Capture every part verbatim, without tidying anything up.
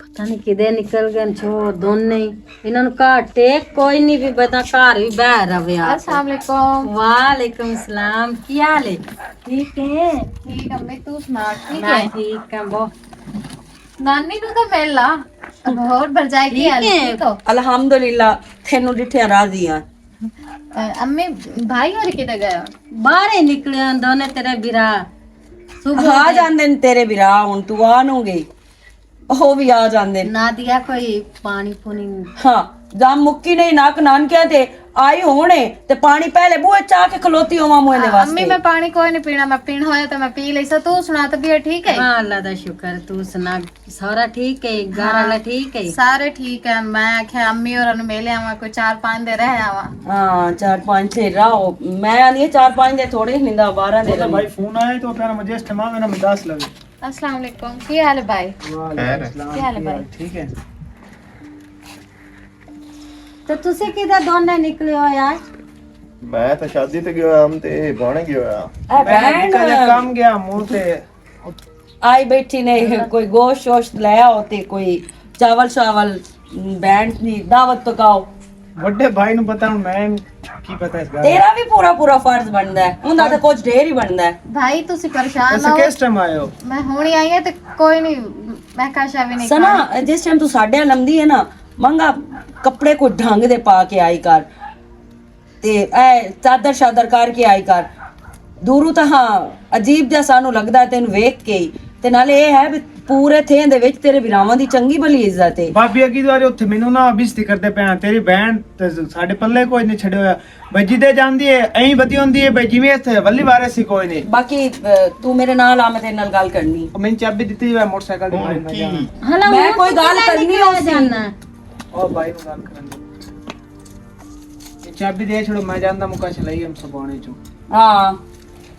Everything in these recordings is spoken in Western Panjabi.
پتہ نہیں کدے نکل گئے چھو دون نہیں۔ انہاں نوں گھر ٹیک کوئی نہیں، بھی بتا گھر بھی باہر رہے آ۔ السلام علیکم۔ وعلیکم السلام، کی حال ہے؟ ٹھیک ہے؟ ٹھیک امی، تو سنا؟ ٹھیک میں ہے؟ ٹھیک ہاں، بہت۔ نانی نوں تو مل لا۔ ہور بھرجائی کی حال ہے؟ ٹھیک ہو؟ الحمدللہ، تینوں ڈٹھیاں راضی ہاں۔ امی، بھائی ہور کدے گئے؟ باہر ہی نکلے ہن دونے تیرے بھرا۔ صبح آ جاندے نے تیرے بھرا، ہن تو آ نوں گئی۔ او وی آ جاندے نے۔ نہ دیا کوئی پانی پونی۔ ہاں، جام مکی نہیں نک نانکیاں تے آئی ہونے تے پانی پہلے بوئے چا کے کھلوتی ہوواں موئے دے واسطے۔ امی، میں پانی کوئی نہیں پینا، میں پینا ہویا تے میں پی لیسا۔ تو سنا، طبیعت ٹھیک ہے؟ ہاں، اللہ دا شکر۔ تو سنا، سارا ٹھیک ہے؟ گھر والا ٹھیک ہے؟ سارے ٹھیک ہے۔ میں آکھیا امی ہوراں نوں مل آواں، کوئی چار پانچ دے رہ آواں۔ ہاں، چار پانچ دے رہو۔ میں آندی ہاں، چار پانچ دے تھوڑے ہی نندا، بارہ دے وہ تو رہنے۔ بھائی فون آئے تو پھر مجھے استعمال میں دس لگے۔ السلام علیکم، کی حال ہے بھائی؟ وعلیکم خیر۔ السلام، کی حال ہے بھائی؟ ٹھیک ہے۔ تو تسی کدھر دونے نکلے ہو یار؟ میں تو شادی تے گیا، ہم تے بن گیا۔ اے میں بہن۔ نکا جا کم گیا منہ تے۔ آئی بیٹھی نے، کوئی گوشت شوشت لے آؤ تے کوئی چاول شاول، بہن دی دعوت پکاؤ۔ وڈے بھائی نوں پتہ، ہن میں کی پتہ اس گل دا۔ تیرا بھی پورا پورا فرض بندا ہے، اوندا تے کچھ ڈھیر ہی بندا ہے۔ بھائی، تسی پریشان نہ ہو۔ کس ٹائم آئے ہو؟ میں ہن ہی آئی ہاں تے کوئی نہیں، میں کاشا بھی نہیں سنا، کھایا۔ جس ٹائم تو ساڈے نال لمدی ہے نا، منگا کپڑے کوئی ڈھنگ دے پا کے آئی کر۔ تے اے چادر شادر کر کے آئی کر۔ دوروں تاں ہاں، عجیب جیا سانوں لگدا ہے تینوں ویکھ کے ہی۔ تے نالے اے ہے بھی پورے تھیں دے وچ تیرے وراواں دی چنگی بھلی عزت ہے۔ بھابی، اگی دوارے اتھے مینوں نہ بےعزتی کردے پے ہاں، تیری بہن تے ساڈے پلے کوئی نہیں چھڈیا ہویا۔ بھائی جدے جاندی ہے، ایں ودی ہوندی ہے، بھائی جویں اتھے ولی وارث ہی کوئی نہیں۔ باقی، اے، تو میرے نال آ، میں تیرے نال گل کرنی۔ او میں چابی دتی ہوئی ہے موٹر سائیکل دی، ہن میں کی؟ جانا۔ ہاں، میں کوئی گل کرنی ہو جانا۔ او بھائی نوں گل کرن دے۔ چابی دے چھوڑو، میں جاندا مکا چلائی ہم سبانے چوں۔ ہاں۔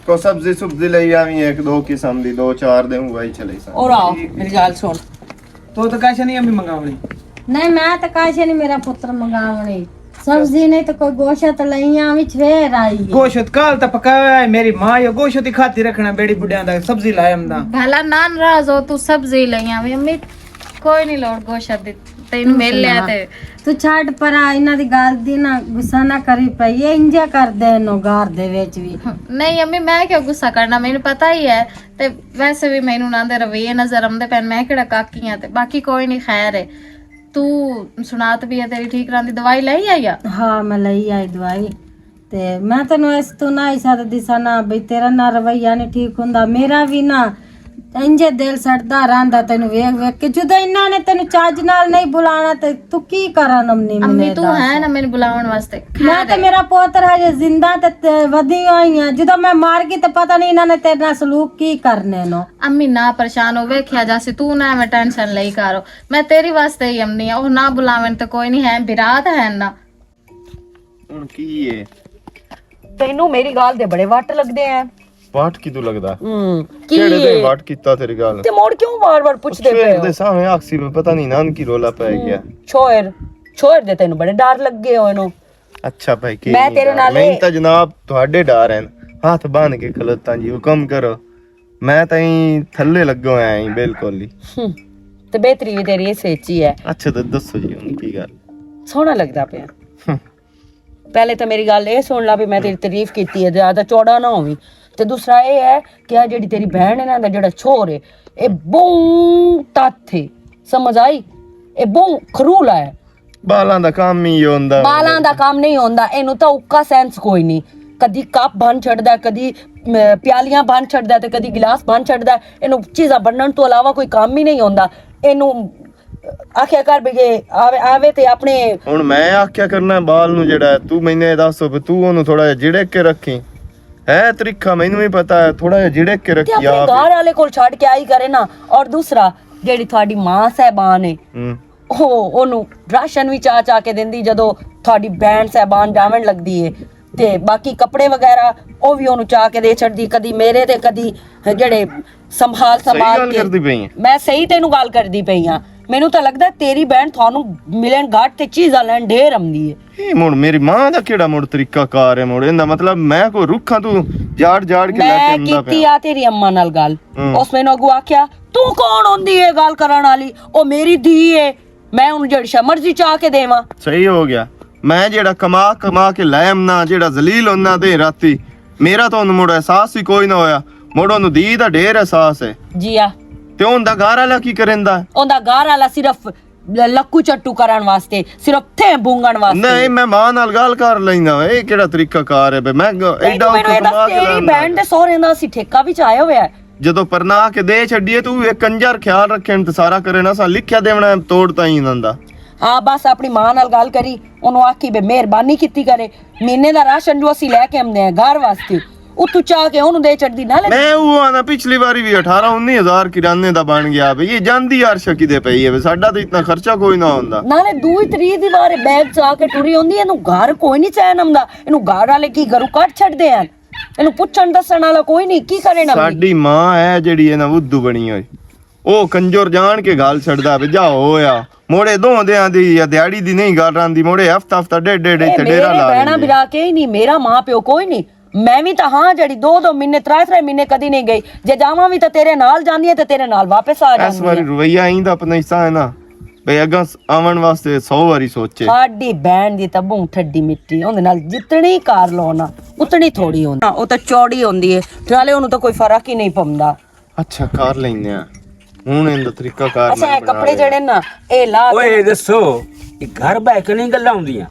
کو سبزی سبزی لئی آویں، ایک دو قسم دی، دو چار دے ہوں وائی چلے سن۔ اور آؤ، میری گل سن۔ تو تو کاشا نہیں امی منگاونی؟ نہیں، میں تو کاشا نہیں، میرا پتر منگاونی۔ سبزی نہیں تو کوئی گوشت لئی آویں، چھویر آئی ہے۔ گوشت کال تا پکایا ہے، میری ماں یہ گوشت ہی کھاتی رکھنا، بیڑی بڈیاں دا سبزی لائے ہم دا۔ بھلا نان راز ہو، تو سبزی لئی آویں، امی کوئی نہیں لوڑ گوشت دی۔ تینوں مل لیا تے۔ تو چھڈ پرا، انہاں دی گل دی نہ غصہ نہ کری پئی، اے انجا کردے نو گھر دے وچ وی۔ نہیں امی، میں کیوں غصہ کرنا، مینوں پتہ ہی ہے۔ تے ویسے وی مینوں انہاں دے رویے نظر آندے پین، میں کیڑا کاکی ہاں۔ تے باقی کوئی نہیں، خیر ہے۔ تو سنات بھی ہے، تیری ٹھیک رہندی، دوائی لئی آئی آ؟ ہاں، میں لئی آئی دوائی۔ تے میں تینوں اس تو نہ ہی سد دسا نہ بھئی، تیرا نہ رویہ نہیں ٹھیک ہوندا، میرا وی نہ انجے دل سڑدا رہندا تینوں ویکھ ویکھ کے۔ جدوں انہاں نے تینوں چج نال نہیں بلانا تے تو کی کرن امنی؟ امی، تو ہے نا مینوں بلاون واسطے۔ میں تے میرا پوتر ہجے زندہ تے، تے ودی ہوئی ہاں۔ جدوں میں مر گئی تے پتہ نہیں انہاں نے تیرے نال سلوک کی کرنے نو۔ امی، نہ پریشان ہو، ویکھیا جاسی، تو نہ میں ٹینشن لئی کرو۔ میں تیری واسطے ہی امنی ہاں، او نہ بلاون تے کوئی نہیں ہے، برات ہے نا۔ ہن کی ہے؟ تینوں میری گال دے بڑے وٹ لگدے ہیں۔ وٹ کیوں لگدا؟ ہم، کی کیڑے دے ہے؟ وٹ کیتا تیری گال؟ تے مڑ کیوں وار وار پچھدے پے ہو؟ دے سامنے آکسی میں پتہ نہیں نان کی رولا پے گیا۔ چھوئر، چھوئر دے تینوں بڑے ڈر لگے ہوئے نو۔ اچھا بھائی، کی میں نہیں تیرے ڈر؟ نال میں اے تاں جناب تہاڈے ڈر ہیں۔ ہاتھ بن کے کھلوتا جی، حکم کرو۔ میں تاں ایں تھلے لگا ہویا ایں بالکل ہی۔ ہم، تے بہتری وی تیری اس وچ ہی ہے۔ اچھا، تے دسو جی، ہن کی گل؟ سوہنا لگدا پیا۔ ہم۔ پہلے تے میری گل اے سن لا بھی میں تیری تعریف کیتی ہے، زیادہ چوڑا نہ ہوویں۔ تے دوسرا اے ہے کہ آ جیڑی تیری بہن ہے نا، دا جیڑا چھوہر ہے، اے بہوں تت ہے، سمجھ آئی؟ اے بہوں کھرولا ہے۔ بالاں دا کام ہی ہوندا ہے۔ بالاں دا کام نہیں ہوندا، اینوں تاں اکا سینس کوئی نہیں۔ کدی کپ بھن چھڑدا ہے، کدی، م، پیالیاں بھن چھڑدا ہے تے کدی گلاس بھن چھڑدا ہے۔ اینوں چیزاں بنن تو علاوہ کوئی کام ہی نہیں ہوندا۔ اینوں آکھیا کر بھی یہ آوے، آوے تے اپنے۔ ہن میں آکھیا کرنا بال نو جڑا ہے، تو مینوں اے دس بھی تو اونوں تھوڑا جہا جھڑک کے رکھیں۔ ہے طریقہ مینوں بھی پتہ ہے، تھوڑا جہا جھڑک کے تے رکھی اپنے آپ۔ گھر والے کول چھڈ کے آئی کرے نا۔ اور دوسرا، جیڑی تھوڑی ماں صاحبان ہے، ہوں۔ او، اونوں راشن وی چا چا کے دیندی، جدوں تہاڈی بہن صاحبان جاون لگدی ہے، تے باقی کپڑے وغیرہ او وی اونوں چا کے دے چھڈدی، کدی میرے تے کدی جڑے سنبھال صحیح سنبھال گل کے۔ کردی پئی ہیں۔ میں صحیح تینوں گل کردی پئی ہاں۔ مینوں تاں لگدا تیری بہن تھانوں ملن گھٹ تے چیزاں لین ڈھیر آمدی ہے۔ اے مڑ میری ماں دا کیڑا مڑ طریقہ کار ہے؟ مڑ ایندا مطلب میں کوئی رکھاں تو جاڑ جاڑ کے لے کے میں آندا کیتی پیا۔ آ تیری اماں نال گل۔ ہوں۔ اس مینوں اگوں آکھیا، "توں کون ہوندی ہے گل کرن والی؟ او میری دھی ہے، میں اونوں جڑی شے مرضی چا کے دیواں۔" صحیح ہو گیا۔ میں جیڑا کما کما کے لے امنا، جیڑا ذلیل ہونا دے راتی، میرا تو اونوں مڑ احساس ہی کوئی نہ ہویا۔ مڑ اونوں دی دا ڈھیر احساس ہے۔ جی آ۔ تے اون دا گھر والا کی کریندا ہے؟ اون دا گھر والا صرف لکو چٹو کرن واسطے، صرف تھے بونگن واسطے۔ نہیں، میں ماں نال گل کر لینا۔ اے کیڑا طریقہ کار ہے بے؟ میں گ-، نہیں، ایڈا تو مینوں اے اوکھا دس، کما کے تیری رہنا بہن ہے۔ دے سہرے دا اسی ٹھیکہ وچ آیا ہویا ہے۔ جدوں پرنا کے دے چھڈیے تو اے کنجر خیال رکھن تے سارا کرے نا، سا لکھیا دیونا ہے توڑ تائیں انہاں دا۔ ہاں، بس اپنی ماں نال گل کری، اونوں آکھی بے مہربانی کیتی کرے، مہینے دا راشن جو اسی لے کے آمدے ہیں گھر واسطے، اتو چاہ کے اونوں دے چڑھدی نہ لے۔ میں او آنا پچھلی واری بھی اٹھارہ انی ہزار کرانے دا بن گیا بے، یہ جاندی یار شکی دے پئی ہے بے، ساڈا تے اتنا خرچہ کوئی نہ ہوندا۔ نالے دوئی تری دی وار بیگ چا کے ٹری ہوندی، اینوں گھر کوئی نہیں چین آمدا، اینوں گھر والے کی گھروں کٹ چھڈدے ہیں، اینوں پچھن دسن والا کوئی نہیں، کی کرے نا۔ ساڈی ماں ہے جڑی ہے نا ودو بنی ہوئی، او کنجر جان کے گال چھڑدا پہ جا ہویا۔ موڑے دو دیاں دی یا دیہاڑی دی نہیں گال راندی، موڑے ہفتہ ہفتہ ڈیڑھ ڈیڑھ اے اتھے ڈیرہ میرے لا بہنا لیندی۔ برا کے ہی نہیں، میرا ماں پیو کوئی نہیں۔ میں بھی تاں ہاں جڑی دو دو مہینے، ترے ترے مہینے کدی نہیں گئی۔ جے جاواں بھی تاں تیرے نال جاندی ہے تے تیرے نال واپس آ اس جاندی واری ہے۔ رویہ ایندا اپنا حصہ ہے نا، بھئی اگاں س-، آون واسطے سو واری سوچے۔ ساڈی بہن دی تاں بہوں ٹھڈی مٹی، اوندے نال جتنی کار لو نا، اتنی تھوڑی ہوندی۔ او تاں چوڑی ہوندی ہے، نالے اونوں تاں کوئی فرق ہی نہیں پوندا۔ اچھا، کر لینے آ۔ ہن ایندا طریقہ کار اچھا، میں اے بنا کپڑے لیا۔ جڑے نا، اے لا اوئے، کے اے دسو، اے گھر بہ کے نہیں گلاں ہوندیاں؟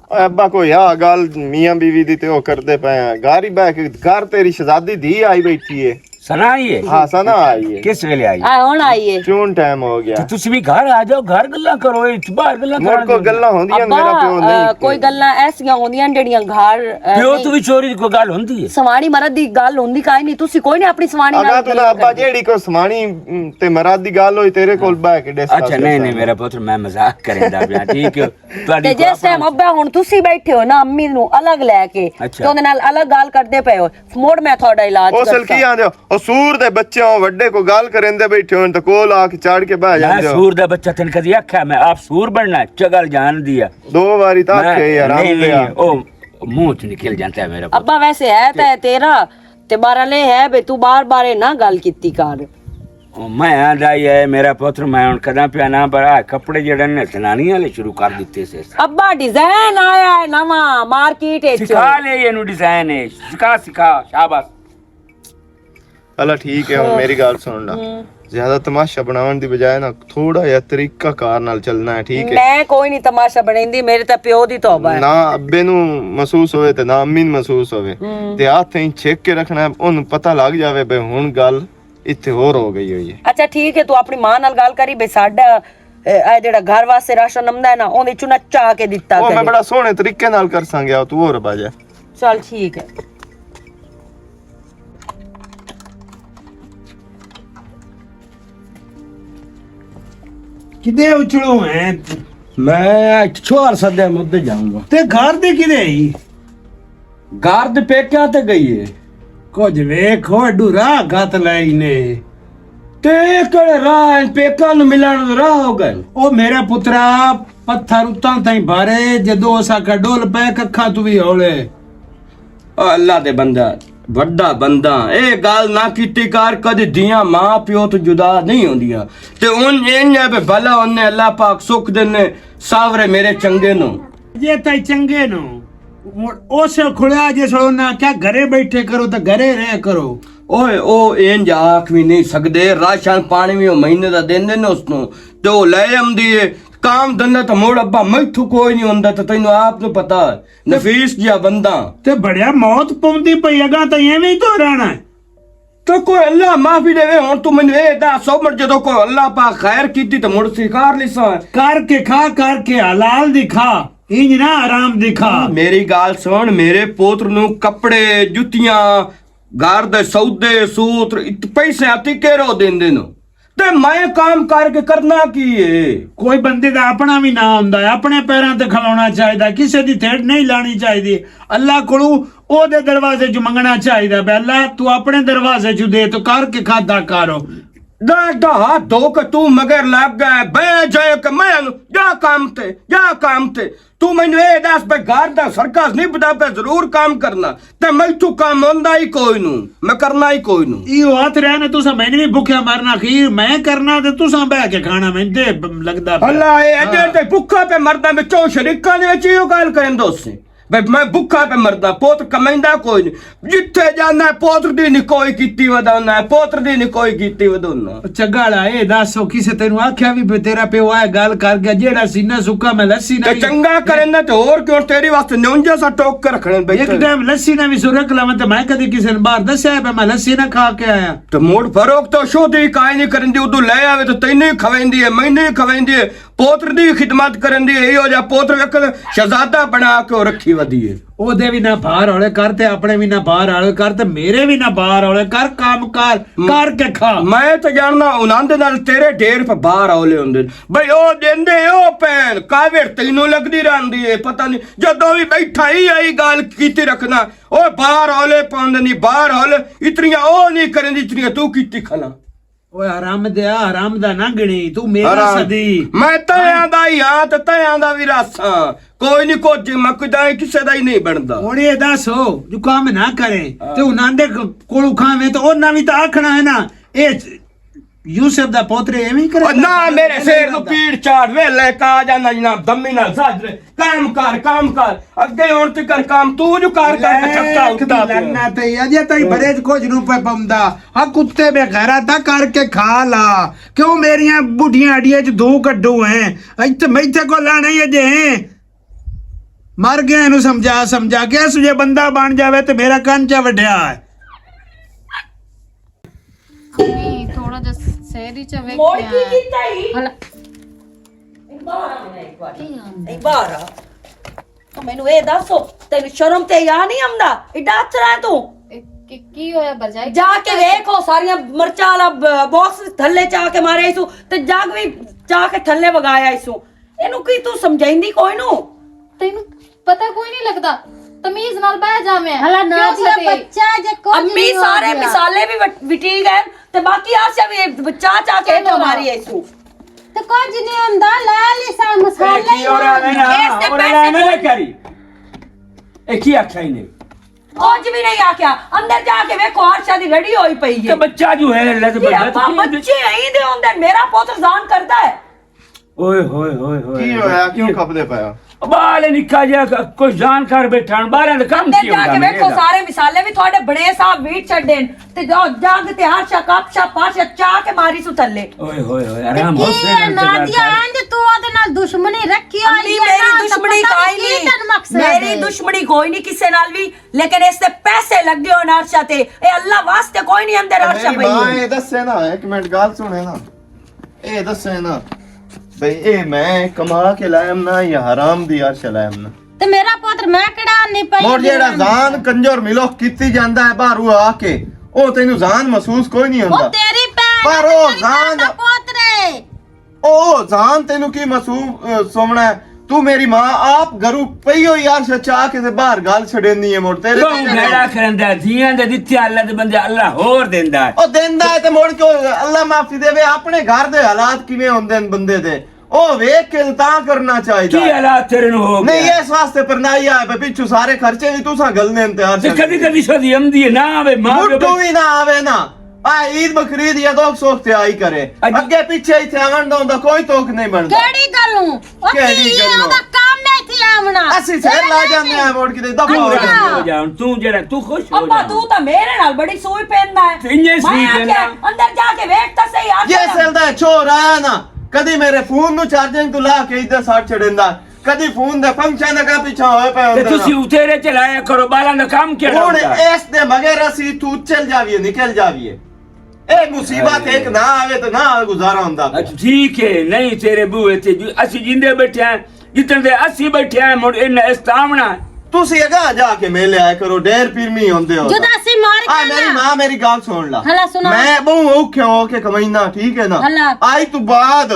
اوئے ابا، کوئی آ گل میاں بیوی دی تے او کردے پئے آں۔ گھر ہی بہ کے، گھر تیری شہزادی دھی آئی بیٹھی ہے۔ سنا آئی ہے؟ ہاں، سنا آئی ہے۔ کس ویلے آئی؟ آ، ہن آئی ہے۔ کیوں ٹائم ہو گیا؟ تے تسی بھی گھر آ جاؤ، گھر گلاں کرو، اے باہر گلاں مڑ کرن کو دی۔ گلاں ہوندیاں، ابا، میرا پیو نہیں۔ آ، کوئی گلاں ایسیاں ہوندیاں جڑیاں گھر، آ، پیو نہیں۔ تو بھی چوری دی کوئی گل ہوندی ہے؟ سوانی مرد دی گل ہوندی کائے نہیں، تسی کوئی نہیں اپنی سوانی نال اگا تو نہ گلاں ابا کردے۔ جیڑی کوئی سوانی، ام، تے مراد دی گل ہوئی تیرے کول بہ کے ڈسکس اچھا، نہیں، نہیں، کرساں۔ میرا پتر، میں مذاق کریندا پیاں، ٹھیک ہے؟ تہاڈی تے جس ٹائم ابا ہن تسی بیٹھے ہو نا امی نو الگ لے کے، اچھا۔ تے اوندے نال الگ گل کردے پئے ہو، مڑ میں تہاڈا علاج او کرساں۔ سلکی آندے ہو، او سور دے بچے ہو، وڈے کو گل کریندے بیٹھے ہو، تے کول آ کے چڑھ کے بہ میں جاندے ہو۔ سور دا بچہ تن کدی آکھیا میں آپ سور بننا ہے؟ چگل جان دیا۔ دو واری تک میں، آکھے یار، نہیں، آندے نہیں، آ۔ او منہ چ نکل جاندا ہے میرا پتر۔ ابا ویسے ہے تے تیرا، تے بارہ لے ہے بے، تو بار بار اے نہ گل کیتی کر۔ او میں آندا ہی ہے میرا پتر، میں ہن کداں پیا نہ بڑا کپڑے جڑے نے زنانی والے شروع کر دتے سے۔ ابا ڈیزائن آیا ہے نواں مارکیٹ وچ۔ سکھا لے اینو ڈیزائن ہے، سکھا، سکھا، شاباش۔ اللہ ٹھیک ہے، ہن میری گل سن لا۔ ہوں۔ زیادہ تماشا بناون دی بجائے نا تھوڑا جہا طریقہ کار نال چلنا ہے، ٹھیک ہے؟ میں کوئی نہیں تماشا بنیندی، میرے تے پیو دی توبہ ہے۔ نہ ابے نو محسوس ہوئے تے نہ امی نو محسوس ہوئے۔ ہوں۔ تے ہاتھ ہی چھک کے رکھنا ہے، اونوں پتہ لگ جاوے بے ہن گل اتھے ہور ہو گئی ہوئی ہے۔ اچھا ٹھیک ہے، تو اپنی ماں نال گل کری بے ساڈا، اے، اے جڑا گھر واسطے راشن آمدا ہے نا، اوندے چوں نہ چا کے دتا او میں کرے۔ بڑا سوہنے طریقے نال کرساں گیا، تو ہور با جا۔ چل ٹھیک ہے۔ کدے اچھلو ہیں؟ میں چھوار سدے مدے جاؤں گا۔ تے گھر دے کدے ہی؟ گھر دے پیکیاں تے گئی ہے۔ کچھ ویکھ، او ایڈو راہ گھت لے نے۔ تے اے کہڑے راہ ہیں؟ پیکاں نوں ملن دے راہ ہو گئے۔ او میرے پترا، پتھر اتاں تائیں بھارے، جدوں اسا کا ڈول پے ککھاں تو بھی ہولے۔ او اللہ دے بندہ، وڈا بندہ، اے گل نہ کیتی کر، کدی دیاں ماں پیو تو جدا نہیں ہوندیاں۔ تے ان، ان اے بے بھلا انہیں اللہ پاک سکھ دینے، ساورے میرے چنگے نو۔ جے تائی چنگے نو، مڑ اس کھڑیا جس ویلے انہاں آکھیا، "گھرے بیٹھے کرو تے گھرے رہ کرو۔" اوئے، او انج آکھ وی نہیں سکدے، راشن پانی وی او مہینے دا دیندے نے اس نو، تے او لے آمدی ہے۔ کام دھندا تے مڑ ابا میتھوں کوئی نہیں ہوندا، تے تینوں آپ نو پتہ ہے۔ نفیس جیا بندہ۔ تے بڑیا موت پوندی پئی، اگاں تاں ایویں ہی تو رہنا ہے۔ تو کوئی اللہ معافی دے، ہن تو مینوں اے دس، عمر جدوں کوئی اللہ پاک خیر کیتی تے مڑ سکار لیساں۔ کر کے کھا، کر کے حلال دی کھا، انج نہ حرام دی کھا۔ میری گل سن، میرے پوتر نوں کپڑے، جتیاں، گھر دے سودے، سوتر، ات-، پیسے آتی کیرو دیندے نو۔ تے میں کام کر کے کرنا کی ہے؟ کوئی بندے دا اپنا بھی نہ ہوندا ہے، اپنے پیراں تے کھلونا چاہیدا، کسے دی تھیڑ نہیں لانی چاہیدی۔ اللہ کولوں او دے دروازے چ منگنا چاہیدا، بے اللہ تو اپنے دروازے چ دے، تو کر کے کھادا کرو۔ دا دا ہاتھ دھو کے تو مگر لگ گیا، بے جائے کہ میں نو جا کام تے، جا کام تے۔ تو مینوں اے دس، بے گھر دا سرکس نہیں پتا، پہ ضرور کام کرنا۔ تے میں تو کام ہوندا ہی کوئی نو، میں کرنا ہی کوئی نو۔ ایہو ہاتھ رہنا، تساں مینوں وی بھکھیا مرنا، خیر میں کرنا تے تساں بہ کے کھانا، میں تے لگدا پیا۔ اللہ، اے اجے تے بھکھا پہ مردا، میں چوں شریکاں دے وچ ایہو گل کرن دوسے۔ بے میں بھکھا پہ مردا، پوتر کمائندا کوئی نہیں۔ جتھے جانا ہے، پوتر دی نہیں کوئی کیتی ودانا ہے، پوتر دی نہیں کوئی کیتی ودانا۔ چنگا لا، اے دس، او کسے تینوں آکھیا وی بے تیرا پیو آئے گل کر گیا، جیڑا سینہ سکا میں لسی نہ تے چنگا کرن نہ تے ہور کیوں، تیری واسطے نیونجا سا ٹوک کے رکھنے بیٹھے۔ ایک ٹائم لسی نہ وی سو رکھ لواں تے میں کدی کسے نوں باہر دسیا ہے پہ میں لسی نہ کھا کے آیا۔ تے موڑ فروخت تو شو دی کائے نہیں کرن دی، ادو لے آوے تے تینوں ہی کھویندی ہے، مینوں ہی کھویندی ہے۔ پوتر دی خدمت کرن دی، ایہو جا پوتر ویکھن شہزادہ بنا کے او رکھی ودی ہے۔ او دے وی نہ بار ہولے کر تے اپنے وی نہ بار ہولے کر تے میرے وی نہ بار ہولے کر، کام کر، کر کے کھا۔ میں تے جاننا انہاں دے نال تیرے ڈھیر پہ بار ہولے ہوندے۔ بھئی او دیندے او پین، کاوڑ تینوں لگدی رہندی ہے، پتہ نہیں جدوں وی بیٹھا ہی آئی گال کیتی رکھنا۔ او بار ہولے پاندے نہیں، بار ہولے اتنیاں او نہیں کرن دی، اتنیاں تو کیتی کھلا۔ اوے حرام دیا، حرام دا نہ گنی، تو میرا حرام۔ صدی۔ میں تیاں دا ہی ہاں تے تیاں دا وی رس ہاں۔ کوئی نہیں، کچھ میں کوئی دائیں کسے دا ہی نہیں بندا۔ ہن اے دس ہو، جو کام نہ کرے، ہاں۔ تے انہاں دے کولوں کھاویں تے انہاں وی تاں آکھنا ہے نا، اے یوسف دا پوتر ایویں کرے او نہ، میرے سر نو پیڑ چاڑ، ویلے کا جانا جناب، دمی نال ساجرے۔ کام کر، کام کر، اگے ہون تے کر کام، تو جو کر کر کے تھکا اٹھدا پیا۔ لعنت ہے، اجے تائیں بڑے کچھ نو پے پوندا۔ ہا کتے بے غیرت، آ کر کے کھا لا۔ کیوں میریاں بڈھیاں اڈیاں چ دو کڈو ہیں؟ ایتھے میتھے کو لانے ہی اجے ہیں۔ مر گیا، اینو سمجھا سمجھا کے سجے بندہ بن جاوے تے میرا کن چا وڈیا ہے۔ نہیں، تھوڑا جہا سہری چ ویکھیا۔ موڑ کی کیتا ای؟ ہلا۔ اے باہر آ میرا ایک بار۔ کی آندا؟ اے باہر آ۔ تو مینوں اے دس، تینوں شرم تے یا نہیں آندا؟ ایڈا ہتھرا ہے تو۔ اے کی، کی ہویا بھرجائی؟ جا کے ویکھ، او ساریاں مرچاں والا ب-، باکس تھلے چا کے ماریا ایسو، تے جگ وی چا کے تھلے وگایا ایسو۔ اینوں کی تو سمجھائندی کوئی نو؟ تینوں پتہ کوئی نہیں لگدا۔ تمیز نال بہ جاویں۔ ہلا نادیا، بچہ جے کچھ امی نہیں ہو سارے گیا۔ مثالے بھی وٹ-، وٹی گئے تے باقی آسیا بھی بچہ چا کے چلو ماری ایسو۔ تے کچھ نہیں ہوندا، لے لی سا مسالے اے کی ہو رہا ہے نا؟ اس دے اور پیسے لے نہ کری۔ اے کی آکھیا ہی نہیں۔ کچھ بھی نہیں آکھیا۔ اندر جا کے ویکھو، عرشا دی ریڈی ہوئی پئی ہے۔ تے بچہ جو ہے، اللہ زبردست بچے ہی دے ہوندے، میرا پوتر زان کردا ہے۔ اوئے ہوئے ہوئے ہوئے۔ کی ہویا؟ کیوں کھپدے پئے ہو؟ بال نکا جیا ک-، کوئی جان کر بیٹھا ہن، بالاں دا کم اندر کی جا ہوندا کے ویکھو، میرا؟ سارے مثالے بھی تھوڑے بنے صاحب ویٹ چھڈن۔ تے جاؤ، جاگ تے ہر شا کپ شا پار شا چا کے ماری سو تھلے۔ اوئے ہوئے ہوئے، آرام حسین نال تے گل کر۔ انج تو اودے نال دشمنی رکھی ہوئی امی، ہے میری نا، تو دشمنی پتہ کوئی نہیں کی نہیں۔ تینوں مقصد میری ہے۔ دشمنی کوئی نہیں کسے نال بھی، لیکن اس تے پیسے لگے ہو نارشا تے۔ اے اللہ واسطے کوئی نہیں اندر عرشا میری پئی ماں ہوئی۔ اے دسے نا، ایک منٹ گل سنے نا۔ اے دسے نا، بھئی اے میں کما کے لائم نا یا حرام دی عرش لائم نا؟ تے میرا پتر میں کیڑا نہیں پئی مور جیڑا زان کنجر ملوخ کیتی جاندا ہے باہروں آ کے، او تینوں زان محسوس کوئی نہیں ہوندا۔ تیری بھن پر او زان دا پتر ہے۔ او زان تینوں کی محسوس، اے، سونا ہے؟ تو میری ماں آپ گھروں پئی ہوئی عرش چا کے تے باہر گل چھڈیندی ہے مور تیرے بہوں تے۔ بھیڑا کرندا ہے، جیاں دے دتے اللہ دے بندے اللہ ہور دیندا ہے۔ او دیندا ہے تے مور کیوں اللہ معافی دے وے، اپنے گھر دے حالات کیویں ہوندے نے بندے دے؟ او ویکھ کے تاں کرنا چاہیدا۔ کی حالات تیرے نوں ہو گیا؟ نہیں، اس واسطے پرنائی آئے پے، پچھو سارے خرچے وی تساں گلنے تے ہر تے کدی کدی شادی امدی ہے، نہ آوے، ماں پیو مٹھو وی نہ آوے نا۔ آ عید بکری دی ادوک سوک تے آئی کرے۔ اج اگے پیچھے ایتھے آون دا ہوندا کوئی توک نہیں بندا۔ کیڑی گلوں؟ او کیڑی کی ہے؟ گلوں؟ اوندا کام ہے ایتھے آونا۔ اسی سر لا جاندے آں ووٹ کیتے دفعہ ہو اچھا۔ جاندے ہو جان، تو جڑا، تو خوش ہو ابا، جان۔ تو تاں میرے نال بڑی سوئی پیندا ہے۔ تے انجے سوئی میں پیندا۔ آکھیا، اندر جا کے ویکھ تاں صحیح، آکھیا جس نا۔ ویل دا چھوڑ آیا نا، کدی میرے فون نو چارجنگ تو لا کے ادھر ساٹ چھڑیندا، کدی فون دے فنکشن اگا پیچھا ہوئے پے تے ہوندے تسی نا۔ اتھے رے چلایا کرو، بالاں دا کام کیڑا ہن ہوندا؟ اس دے مگر اسی تو چل جاویے، نکل جاویے۔ اے مصیبت ہائے۔ ایک نہ آوے تے نہ گزارا ہوندا پیا۔ اچھا ٹھیک ہے، نہیں تیرے بوئے تے جو اسی جیندے بیٹھے ہیں، جتن دے اسی بیٹھے ہیں، مڑ ان استاونا۔ تسی اگا جا کے میلے آئے کرو، ڈیر پیرمی ہوندے ہو۔ جدا اسی مار آ کے میری نا۔ ماں میری گل سن لا۔ ہلا سنا۔ میں بہوں اوکھے ہو کے کمائنا، ٹھیک ہے نا؟ ہلا۔ آئی تو بعد،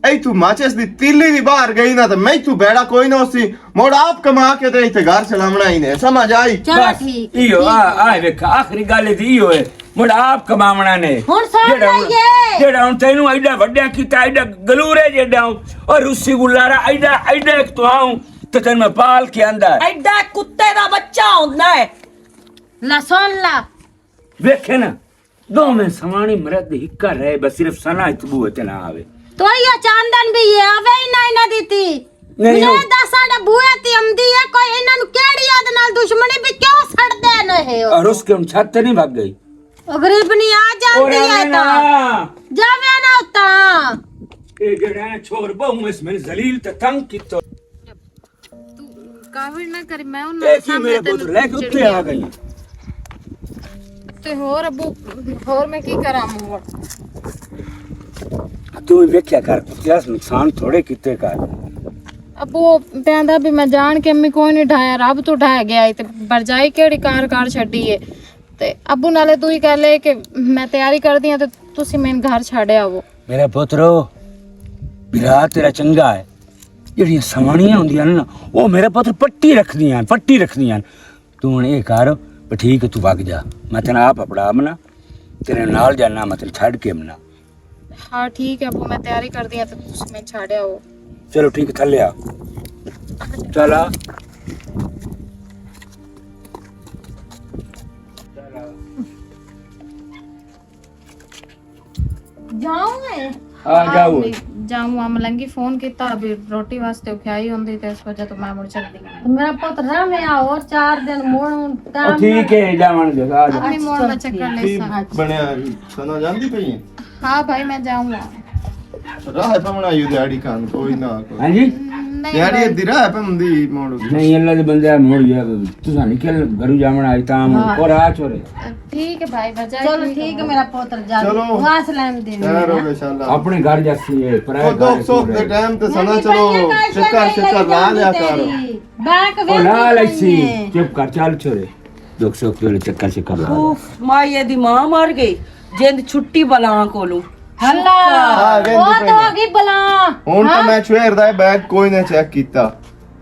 اے تو ماچس دی تیلی دی باہر گئی نا، تے میں تو بیڑا کوئی نہ سی۔ مڑ آپ کما کے تے ایتھے گھر چلاونا ہی نے، سمجھ آئی؟ چلو بس، ٹھیک ہے، ایہو، ٹھیک آ، ہے۔ آ ویکھ، آخری گل تے ایہو ہے۔ مڑ آپ کماونا نے۔ ہن سن جیڑا ہن، لائیے۔ جیڑا ہن تینوں ایڈا وڈیا کیتا، ایڈا گلورے جیڈا ہوں، اور روسی گلارا ایڈا، ایڈا ایک تو آؤں، تے تینوں میں پال کے آندا ہے۔ ایڈا کتے دا بچہ ہوندا ہے۔ لا سن لا۔ ویکھے نا، دوویں سوانی مرد ہکا رہے، بس صرف سنا اتبو تے نہ آوے۔ تو یہ چاندن بھی یہ آوے ہی نہ، نہ دیتی۔ نہیں، مجھے ہو۔ دس ساڈے بوئے تے امدی ہے، کوئی انہاں نوں کیڑی یاد نال دشمنی بھی کیوں سڑدے نہ ہے ہو؟ اور اس کے ہم چھت تے نہیں بھاگ گئی۔ او غریب نہیں آ جاندی اور ہے آوے تا۔ نہ۔ جاوے نہ ہوتا۔ اے جڑا ہے چھوڑ بہوں اس میں ذلیل تے تنگ کیتا۔ تو کاوڑ نہ کری، میں انہاں اے دے کی سامنے میرے تینوں پتر لے کے چڑی اٹھے آ آ۔ گئی؟ تے ہور ابو، ہور میں کی کراں ہن؟ تو ویکھیا کر، کتیا نقصان تھوڑے کیتے کر۔ ابو پیندا بھی میں جان کے امی کوئی نہیں ڈھایا، رب تو ڈھایا گیا ہے تے برجائی کیڑی کار کار چھڈی ہے۔ تے ابو نالے تو ہی کہہ لے کہ میں تیاری کر دیاں تے تسی میں گھر چھڈ آوو۔ میرا پترو، برا تیرا چنگا ہے۔ جڑیاں سوانیاں ہوندیاں نے نا، او میرا پتر پٹی رکھدیاں، پٹی رکھدیاں۔ تو ہن اے کر، پر ٹھیک ہے، تو وگ جا۔ میں تینوں آپ اپڑا آمنا، تیرے نال جانا، میں تینوں چھڈ کے آمنا۔ ہاں، ٹھیک ہے ابو، میں تیاری کر دیا تو تسی میں چھاڑیا ہو۔ چلو ٹھیک ہے، تھلے آ۔ چل آ۔ جاؤں میں؟ ہاں، جاؤ۔ میں جاؤں، آ ملنگی فون کیتا، ابھی روٹی واسطے اٹھائی ہوندی تے اس وجہ تو میں مڑ چل دی۔ تو میرا پوت رہ میں آ اور چار دن مڑ ٹائم ٹھیک ہے، جاون دے، آ جا۔ اپنی مڑ میں چکر لے سا۔ بنیا سنا جاندی پئی ہے؟ ہاں بھائی، میں جاؤں گا۔ راہ پمنا یو دیہاڑی کان کوئی نہ کوئی۔ ہاں جی؟ نہیں دیہاڑی بھائی۔ دی راہ پمدی موڑ۔ نہیں، اللہ دے بندے موڑ گیا۔ تساں نہیں کل گھرو جاونا آج تام ہاں۔ اور آ چھوڑے۔ ٹھیک ہے بھائی، بجائے چلو ٹھیک ہے، میرا پوتر جا۔ چلو۔ واس لین دے۔ خیر ہو انشاءاللہ۔ اپنے گھر جاسی ہے، پرائے او گھر دکھ سکھ دے ٹائم تے سنا چلو، چکر شکر لا لیا کر۔ او لا لیسی، چپ کر، چل چھوڑے۔ دکھ سکھ دے چکر شکر لا لیا۔ اوف، مائی دی ماں مر گئی، جند چھٹی بلا کولوں۔ اللہ، ہاں، ویندی او پئی تو ہے۔ ہو گئی بلا۔ ہن تو ہاں؟ میں چھویر دا بیگ کوئی نہ چیک کیتا۔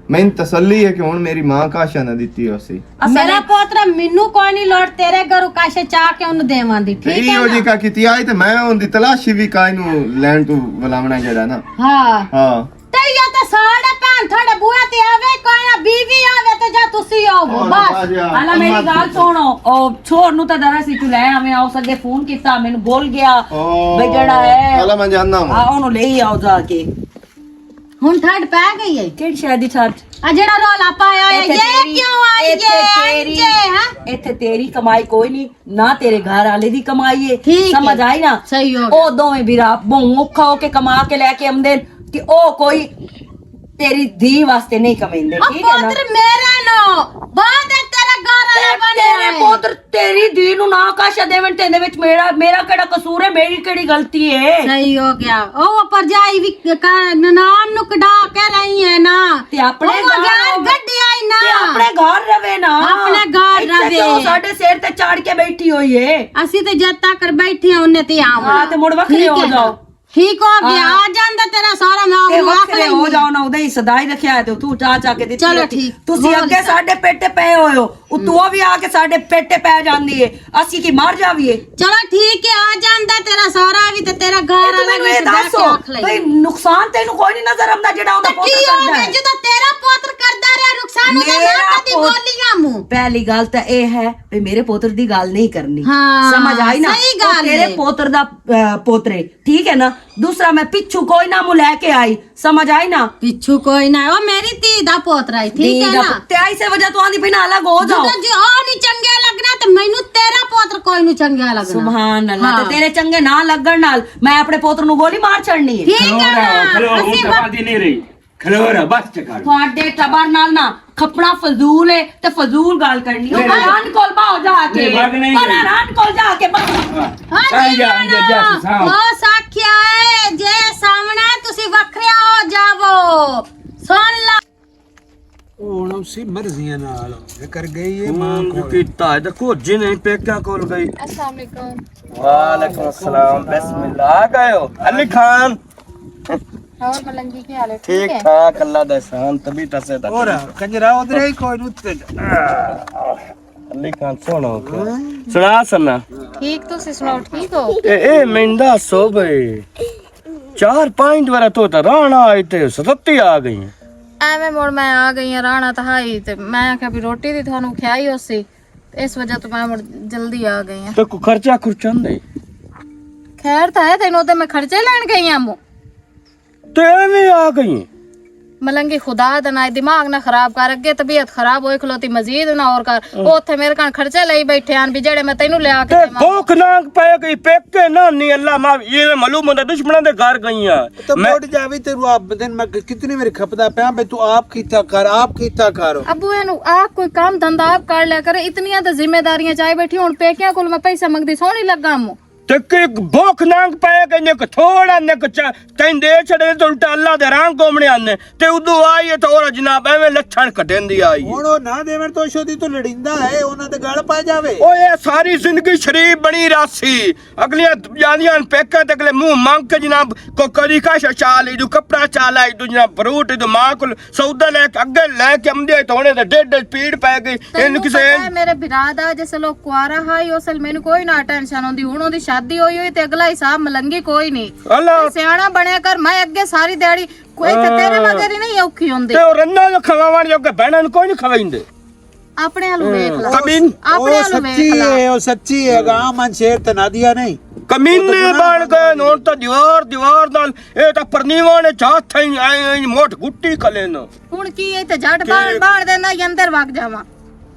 میں تسلی ہے کہ ہن میری ماں کاشا نہ دتی ہوسی۔ میرا پوترا مینوں کوئی نہیں لوڑ، تیرے گھروں کاشے چا کے انہوں دیواں دی، ٹھیک ہے او جی نا؟ کا کیتی آئی تے میں ان دی تلاشی بھی کائی نو لین تو بلاونا جڑا نا۔ ہاں۔ ہاں۔ تے یا تے ساڑے بھن تھوڑے بوئے تے آوے، کوئی نہ بیوی آوے تے جا تسی آوو، بس۔ آلا میری گل سنو، او چھوڑ نو تے ذرا سی تو لے آویں، او سگے فون کیتا، مینوں بھول گیا۔ او، بھئی جڑا ہے، آلا میں جاننا ہوں۔ آ، اونوں لے آؤ جا کے۔ ہن ٹھڈ پے گئی ہے۔ کیڑی شے دی ٹھڈ؟ آ جڑا رولا پایا ہویا، ایتھے یہ تیری، کیوں آئی ایتھے ہے؟ تیری، انجے، ہاں؟ ایتھے تیری کمائی کوئی نہیں، نہ تیرے گھر والے دی کمائی ہے۔ ٹھیک ہے۔ سمجھ آئی نا؟ صحیح ہو گیا۔ او دوویں بھرا بہوں اوکھا ہو کے کما کے لے کے آمدے نے کہ او کوئی تیری دھی واسطے نہیں کمائیندے، او ٹھیک ہے نا؟ پتر میرے نو، بعد ہے تیرا گھر والا تے بنیا تیرے ہے۔ پتر تیری دھی نو نہ کاشا دیون تے دے وچ میرا، میرا کیڑا قصور ہے، میری کیڑی غلطی ہے؟ صحیح ہو گیا۔ او پرجائی وی کا-، ننان نو کڈا کے رہی ہے نا۔ تے اپنے او گھر، یار گڈی آئی نا۔ تے اپنے گھر رہے نا۔ اپنے گھر ایتھے رہے۔ تے او ساڈے سر تے چڑھ کے بیٹھی ہوئی ہے۔ اسی تے جد تک بیٹھے ہیں، انہیں تے آونا۔ ہاں، تے مڑ وکھرے ٹھیک ہو ہے نا؟ جاؤ۔ ٹھیک ہو گیا، ہاں۔ آ جاندا تیرا سارا نام تے وکھرے ہو جاؤ نا، اودے ہی صدا ہی رکھیا ہے تے تو چا چا کے دتی۔ چلو ٹھیک، تسی بول اگے جا۔ ساڈے پیٹے پے ہوئے ہو، اتوں او وی آ کے ساڈے پیٹے پے جاندی ہے، اسی کی مر جاویے۔ چلو ٹھیک ہے، آ جاندا تیرا سارا وی تے تیرا گھر والا وی تے بیٹھ کے آکھ لے۔ بھئی نقصان تینوں کوئی نہیں نظر آندا جڑا اوندا پوتر کردا ہے؟ جدوں تیرا پوتر کردا رہیا نقصان، اوندا میں کدی بولی آ موں؟ پہلی گل تے اے ہے بھئی میرے پوتر دی گل نہیں کرنی۔ ہاں، سمجھ آئی نا؟ صحیح گل ہے۔ تیرے پوتر دا، آ، پوترے۔ ٹھیک ہے نا؟ دوسرا میں پچھو کوئی نہ مو لے کے آئی، سمجھ آئی نا؟ پچھو کوئی نہ، او میری تی دا پوترا ہے، ٹھیک ہے نا؟ تے ایسے وجہ تو آندی پئی نا الگ ہو جاؤ۔ جدوں جو او نہیں چنگیا لگنا تے مینوں تیرا پوتر کوئی نہیں چنگیا لگنا۔ سبحان اللہ، تے تیرے چنگے نہ لگن نال میں اپنے پوتر نو گولی مار چھڑنی ہے۔ ٹھیک ہے نا؟ کھلو، ہن تباہ دی نہیں رہی۔ کھلو رہا، بس چکر۔ تھوڑے ٹبر نال نا کھپنا فضول ہے تے فضول گل کرنی۔ او نہیں، نہیں۔ پران کول باہو جا کے۔ نہیں، بھاگ نہیں گئی۔ پران کول جا کے بس۔ ہاں، ہاں جی، ہاں جی، جا کے ساؤ۔ او ساکھیا ہے، جے سامنا ہے، تسی وکھریا ہو جاوو۔ سن لا۔ او ہن اسی مرضیاں نال ذکر گئی ہے ماں فون کول۔ کیتا ہے، دیکھو، جن ہی پیکا کول گئی۔ السلام علیکم۔ وعلیکم السلام، بسم اللہ۔ آ گئے ہو؟ علی خان۔ اور ملنگی کی حال ہے؟ ٹھیک ٹھیک ہے؟ ٹھاک، اللہ دا احسان، طبیعت سے تک اور ٹھیک ہے۔ کنجرا ادھر ہی کوئی نوت۔ علی خان سونا ہو گیا۔ سنا سنا۔ ٹھیک، تسی سناؤ، ٹھیک ہو؟ اے، اے میندا سو بھائی۔ چار پانچ دوارا تو تا رانا آئی تے ستتی آ گئی ہیں۔ ایویں مڑ میں آ گئی ہاں، رانا تا ہائی تے میں آکھیا بھی روٹی دی تھانوں کھیائی ہوسی، تے اس وجہ تو میں مڑ جلدی آ گئی ہاں۔ تے کوئی خرچہ خرچہ نہیں؟ خیر تا ہے، تینوں تے میں خرچے لین گئی ہاں مو۔ تے ایویں آ گئی ہیں۔ ملنگی خدا دا نہ دماغ نہ خراب کر، اگے طبیعت خراب ہوئی کھلوتی، مزید نہ اور کر۔ او اتھے میرے کن خرچے لئی بیٹھے ہن بھی جڑے میں تینوں لیا کے تے دیواں۔ بھوک نانگ پے گئی، پیکے نہ نہیں، اللہ معاف، یہ معلوم ہوندا دشمناں دے گھر گئی ہیں۔ تو میں موڑ جاوی تے رو آپ دن میں کتنی واری کھپدا پیا بھئی تو آپ کیتا کر، آپ کیتا کر۔ ابو اینو آپ کوئی کام دھندا آپ کر لیا کرے، اتنیاں تے ذمہ داریاں چاہے بیٹھی ہن پیکیاں کول میں پیسے منگدی سونی لگا مو۔ تے کہ بھوک نانگ پے گئی، نک تھوڑا نک چا-، تین دے چھڑے تے الٹا اللہ دے رنگ گھومنے آنے۔ تے ادو آئی ہے تے اور جناب ایویں لچھن کٹیندی آئی ہے۔ ہن او نہ دیون تو شودی تو لڑیندا ہے، انہاں دے گل پا جاوے۔ او اے ساری زندگی شریف بنی راسی۔ اگلیاں جاندیاں ہن پیکاں تے اگلے منہ منگ کے جناب کو کری کا شا چا لئی دو، کپڑا چا لائی دو، جناب فروٹ دو، ماں کول سودا لے کے اگے لے کے امدے تو ہنے تے ڈیڈ ڈیڈ پیڑ پے گئی۔ تینوں اینو کسے پتہ ہے میرے بھرا دا جس لوگ کوارا ہا، ہی اس ویلے مینوں کوئی نہ ٹینشن ہوندی۔ ہن اوندی شادی ہوئی ہوئی تے اگلا حساب ملنگی کوئی نہیں۔ اللہ تے سیاݨا بنیا کر، میں اگے ساری دیہاڑی کوئی تے تیرے ہاں۔ مگر ہی نہیں اوکھی ہوندی۔ تے او رندا جو کھواون جو کہ بہناں نوں کوئی نہیں کھوائیندے۔ اپنے آلو ویکھ لا۔ کمین۔ اپنے او آلو ویکھ سچی لا۔ ہے، او سچی ہے، گاں من شیر تے نادیا نہیں۔ کمینے بن گئے، ہن تاں دیوار، دیوار نال، اے تاں پرنیواں نے جا تھئی، ایں، ایں موٹ گٹی کلے نو۔ ہن کی اے تے جٹ بان، بان دے نہ اندر وگ جاواں۔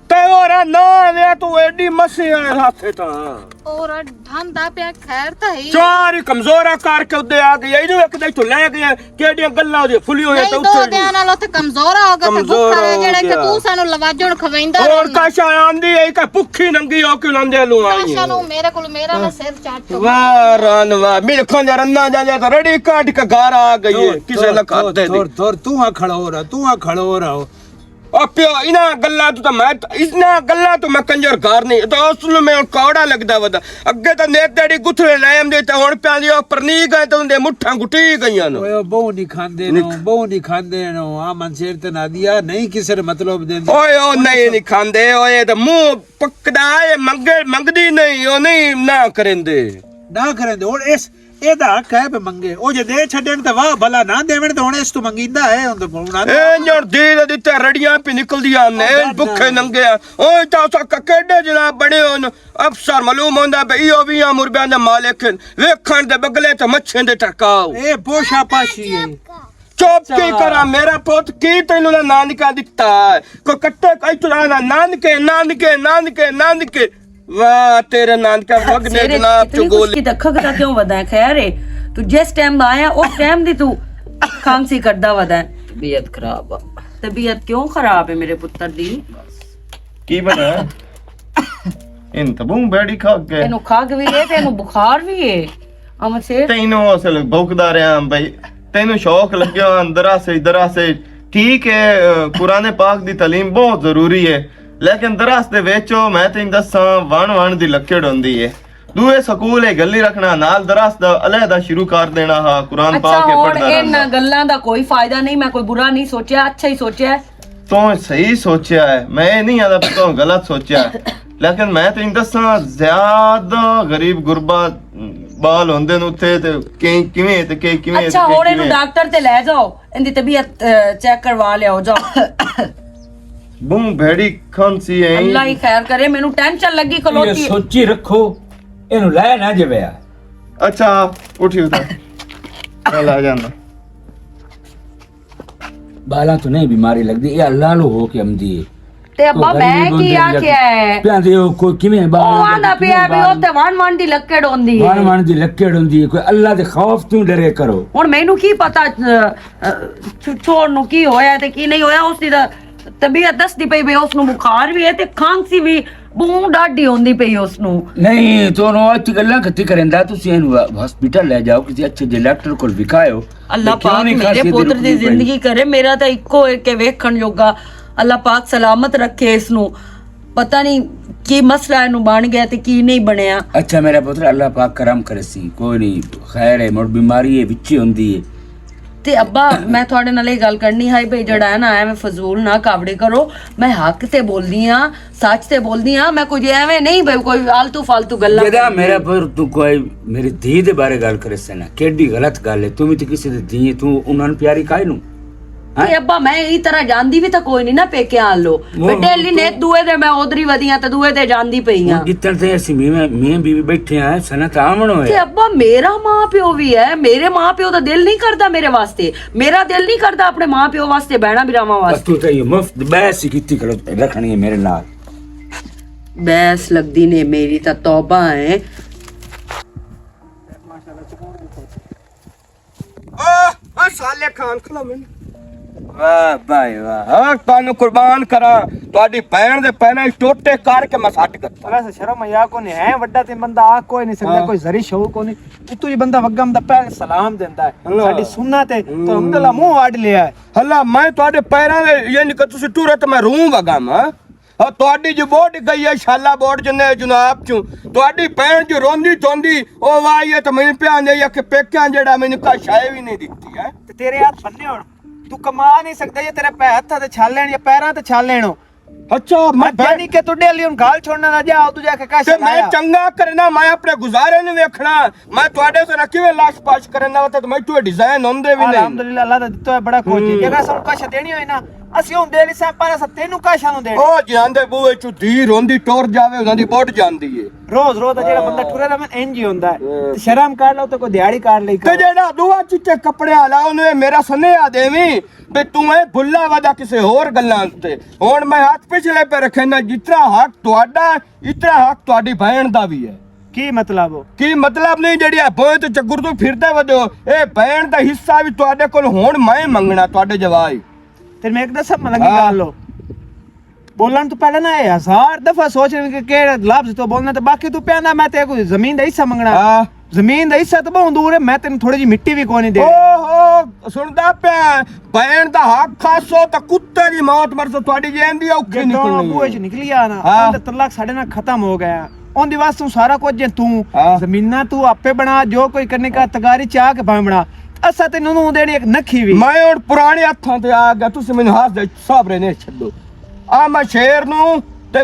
تے ہور نہ آوے تو ایڈی مسیاں ہتھ تاں۔ اور ڈھاندا پیا خیر تاں ہی۔ چار ہی کمزورا کر کے اُدے آ گئی، ایڈو ایک دے تو لے گئے، کیڈیاں گلاں دی پھلی ہوئی نہیں، تے دو اٹھے دے نال اتھے کمزورا ہو گیا تے کمزورا بھوکا رہ ہو جڑا کہ گیا۔ تو سانو لواجن کھویندا اور رہنا۔ کاشا آندی ہے کہ بھکھی ننگی ہو کے انہاں دے لوں آئی کاشا ہے۔ نو میرے کول میرا نہ سر چٹ۔ واہ رن واہ، میرے کھاں جا رنا جا جا تو رڑی کاٹ کے گھر آ گئی ہے، کسے نہ کھاتے دی۔ دور، دور، تو آ کھڑا ہو رہا، تو آ کھڑا ہو رہا ہو۔ او پیو، انہاں گلاں تو تاں میں، انہاں گلاں تو میں کنجر گھر نہیں، تو اصل میں کوڑا لگدا ودا۔ اگے تاں نیت تیری گتھڑے لے آندے تے ہن پیاں دی او پرنی گئے تے اوندے مٹھاں گٹی گئیاں نو۔ اوئے، او بہو نہیں کھاندے نو، نک- بہو نہیں کھاندے نو، آ من شیر تے نادیا نہیں کسے دے مطلب دیندے۔ اوئے، او نہیں، نہیں کھاندے، اوئے تے منہ پکدا اے، منگے، منگدی نہیں، او نہیں، نہ کریندے۔ نہ کریندے۔ ہن اس اے دا حق ہے پہ منگے۔ او جے دے چھڈن تے واہ بھلا، نہ دیون تے ہن اس تو منگیندا ہے، ہن تے ہن اے نر دی دے دتے رڑیاں پی نکلدیاں نے، او بھکھے ننگے آ۔ او تا سا ککڑے جناب بنے ہن۔ افسر معلوم ہوندا پہ ایہو ویہاں مربیاں دے مالک ہن۔ ویکھن دے بگلے تے مچھیں دے ٹکاؤ۔ اے پوشا پاشی ہے۔ چپ کی کراں میرا پوت، کی تینوں نہ نانکا دتا ہے؟ کوئی کٹے کوئی ترا نہ نانکے، نانکے، نانکے، نانکے۔ واہ، تیرے نانکا وگنے سیرے، جناب اتنی چگول۔ خوشکی تے کھگدا کیوں ودا ہے؟ خیر ہے، تو جس ٹائم دا آیا، اس ٹائم دی تو کھانسی کردا ودا ہے۔ طبیعت خراب آ۔ طبیعت کیوں خراب ہے میرے پتر دی؟ کی بنا؟ ان تبوں بیڑی کھگ گئے۔ تینوں کھگ بھی ہے، تینوں بخار بھی ہے۔ احمد شیر۔ تینوں اصل بھوکدا رہیا ہاں بھائی۔ تینوں شوق لگیا ہوا اندر سے، ادھر سے۔ ٹھیک ہے، قرآن پاک دی تعلیم بہت ضروری ہے، لیکن درس دے وچ او میں تینوں دساں، ون ون دی لکڑ ہوندی ہے۔ دوئے سکول ہے گلی رکھنا، نال درس دا علیحدہ شروع کر دینا ہا، قرآن اچھا، پاک کے ہن پڑھدا انہاں رہندا۔ گلاں دا کوئی فائدہ نہیں، میں کوئی برا نہیں سوچیا، اچھا ہی سوچیا ہے۔ تو صحیح سوچیا ہے، میں یہ نہیں آتا تو غلط سوچیا ہے، لیکن میں تینوں دساں، زیادہ غریب غربا بال ہوندے نے اتھے تے کہیں کیویں تے کہیں کیویں تے اچھا، کہیں ہن اینوں کیویں۔ ڈاکٹر تے لے جاؤ۔ ان دی طبیعت، اہ، چیک کروا لیا ہو، جاؤ۔ بہوں بھیڑی کھانسی ہے۔ اللہ ہی خیر کرے، مینوں ٹینشن لگی یہ کھلوتی۔ سوچی رکھو، اینوں لے نہ جویا۔ اچھا، اٹھی اتھا۔ چل آ جانا۔ بالاں تو نہیں بیماری لگدی، یہ اللہ لو ہو کے امدی ہے۔ تے ابا، میں کی آکھیا ہے؟ پیاندے ہو، کوئی کیویں باہر او آندا پیا بھی او تے ون ون دی لکڑ ہوندی ہے۔ ون ون دی لکڑ ہوندی ہے، کوئی اللہ دے خوف تو ڈرے کرو۔ ہن مینوں کی پتہ، اہ، اہ، چھو-، چھوڑ نوں کی ہویا تے کی نہیں ہویا، اس دی تاں طبیعت دسدی پئی بھی اس نوں بخار بھی ہے تے کھانسی بھی بہوں ڈاڈھی ہوندی پئی اس نوں۔ نہیں، تو انہوں اچھی گلاں کتی کریندا، تسی اینوں ہاسپٹل لے جاؤ، کسی اچھے جے ڈاکٹر کول وکھایو۔ اللہ پاک میرے پتر دی زندگی کرے، میرا تاں اکو ایک ہے ویکھن جوگا۔ اللہ پاک سلامت رکھے اس نوں۔ پتہ نہیں کی مسئلہ اینوں بن گیا تے کی نہیں بنیا۔ اچھا میرا پتر، اللہ پاک کرم کرے سی، کوئی نہیں، خیر ہے، مڑ بیماری ہے، وچی ہوندی ہے۔ تے ابا، میں تھوڑے نال اے گل کرنی ہائی بھئی، جڑا ہے نا، ایویں فضول نہ کاوڑے کرو۔ میں حق تے بولدی ہاں، سچ تے بولدی ہاں۔ میں کچھ ایویں نہیں بھئی، کوئی آلتو فالتو گلاں جیڑا کرنی۔ میرا پر تو کوئی میری دھی دے بارے گل کرے سے نا، کیڈی غلط گل ہے۔ تو بھی تے کسی دی دھی ہے، تو انہاں نوں پیاری کائے نوں؟ ہاں؟ تے ابا، میں ای طرح جاندی بھی تاں کوئی نہیں نا پیکے آن لو۔ میں ڈیلی نیت دوئے دے میں ادھری ودیاں تے دوئے دے جاندی پئی ہاں۔ جتن تے اسی میں میں بیوی بیٹھے ہیں، سنا تاں آمن ہوئے۔ تے ابا، میرا ماں پیو بھی ہے، میرے ماں پیو دا دل نہیں کردا میرے واسطے۔ میرا دل نہیں کردا اپنے ماں پیو واسطے بہنا براواں واسطے۔ تو تے مفت بحث ہی کیتی کرو، رکھنی ہے میرے نال۔ بحث لگدی نے میری تاں توبہ ہے۔ آہ، آہ، صالح خان کھلو میں۔ واہ بھائی واہ، ہاں، تانوں قربان کراں، تہاڈی بہن دے پیراں وچ ٹوٹے کر کے میں سٹ کرتا۔ ویسے شرم حیا کو نہیں ہے، وڈا تے بندہ آ کوئی نہیں سکدا، ہاں۔ کوئی ذری شعور کو نہیں۔ اتو جی بندہ وگم دا پہلے سلام دیندا ہے۔ اللہ۔ ساڈی سنت ہے، تو الحمدللہ منہ اڈ لیا ہے۔ اللہ، میں تہاڈے پیراں دے، یعنی کہ تسی ٹرے تے میں روں وگم، ہاں؟ اور تہاڈی جو بوٹ گئی ہے، شالا بوٹ جنے جناب چوں۔ تہاڈی بہن جو روندی چوندی، او واہ، یہ تو میں پیاں دے، یہ کہ پیکیاں جڑا میں نے کا شاے بھی نہیں دتی ہے۔ تے تیرے ہاتھ بننے ہون، تو کما نہیں سکدا، یہ تیرے پہ ہتھاں تے چھال لین یا پیراں تے چھال لین ہو۔ اچھا، میں یعنی کہ تو ڈیلی ہن گال چھوڑنا نہ جا، تو جا کے کش تے میں لایا۔ چنگا کرنا، میں اپنے گزارے نوں ویکھنا، میں تواڈے تے نہ کیویں لاش پاش کرنا، تے میں تو ڈیزائن ہوندے بھی نہیں۔ الحمدللہ، اللہ دا دتا ہویا بڑا کچھ ہے۔ ہوں۔ جے اساں نوں کش دینی ہوئی نا، اسی ہن دے نہیں سا، پر اساں تینوں کش نوں دے۔ او جاندے بوئے چوں دھی روندی ٹر جاوے، انہاں دی بڈ جاندی ہے۔ روز روز دا جیڑا بندہ ٹرے رہے، انج ہی ہوندا ہے۔ ہاں۔ تے شرم کر لو تے کوئی دیہاڑی کر لئی تے کرو۔ جیڑا دعا چٹے کپڑے والا، انہوں نے میرا سنیہا دیویں۔ بے توں اے بھلا ودا کسے ہور گلاں تے۔ ہن میں ہاتھ پچھلے پہ رکھے نا، جتنا حق تہاڈا، اتنا حق تہاڈی بہن دا بھی ہے۔ کی مطلب؟ کی مطلب نہیں، جڑی اے بوئے تے چکر تو پھردا ودے ہو، اے بہن دا حصہ بھی تہاڈے کول ہن میں منگنا، تہاڈے جوائی۔ تے میں ایک دسا ملنگی ہاں۔ گل ہو۔ بولن تو پہلے نہ اے ہزار دفعہ سوچ رہے کہ کہڑا لفظ تو بولنا، تے باقی تو پیاندا میں تے کوئی زمین دا حصہ منگنا۔ ہاں۔ زمین دا حصہ تو بہت دور ہے، میں تینوں تھوڑی جی مٹی بھی کوئی نہیں دے۔ اوہو، سندا پیا، بین دا حق کھاسو تے کتے دی موت مرسو، تہاڈی جین دی اوکھی جے تو نکلنی بوئے ہے۔ چ نکلی آ نا، ہاں۔ اون تے تعلق ساڈے نال ختم ہو گیا۔ اون دی واسطے سارا کچھ جے تو ہاں۔ زمیناں تو آپے بنا، جو کوئی کرنے کا تگاری چاہ کے بھاویں بنا۔ اسا تینوں نوں دینی ایک نکھی بھی۔ میں ہن پرانے ہتھاں تے آ گیا، تسی مینوں ہاتھ دے صبر نے چھڈو۔ آ میں شیر نوں تے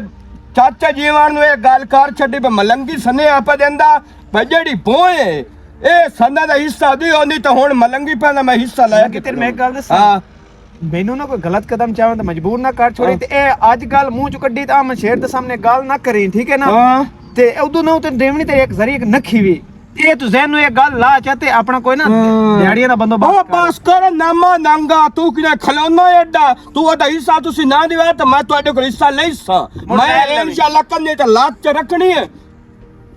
چاچا جیوان نوں ایک گل کر چھڈی، پہ ملنگی سنے آپ دیندا، پہ جیڑی بوئے اے سندا دا حصہ دی ہوندی تے ہن ملنگی پیندا میں حصہ لے ملنگی کے تیرے میں ایک گل دساں۔ ہاں۔ مینوں نہ کوئی غلط قدم چاہے تے مجبور نہ کر چھوڑی ہاں۔ تے اے اج گل منہ چوں کڈی تے آ میں شیر دے سامنے گل نہ کریں، ٹھیک ہے نا؟ ہاں۔ تے ادوں نہ تے دیونی تے ایک ذریعہ نکھی وی۔ اے تو ذہن نوں اے گل لا چا تے اپنا کوئی نہ ہاں۔ دیہاڑیاں دا بندوبست او کر۔ بس کر ناما نانگا، تو کنے کھلونا ایڈا، تو ادا حصہ تسی نہ دیوا تے میں تواڈے کول حصہ لئی سا۔ مڑ میں لے لے۔ انشاءاللہ کندھے تے لات چ رکھنی ہے۔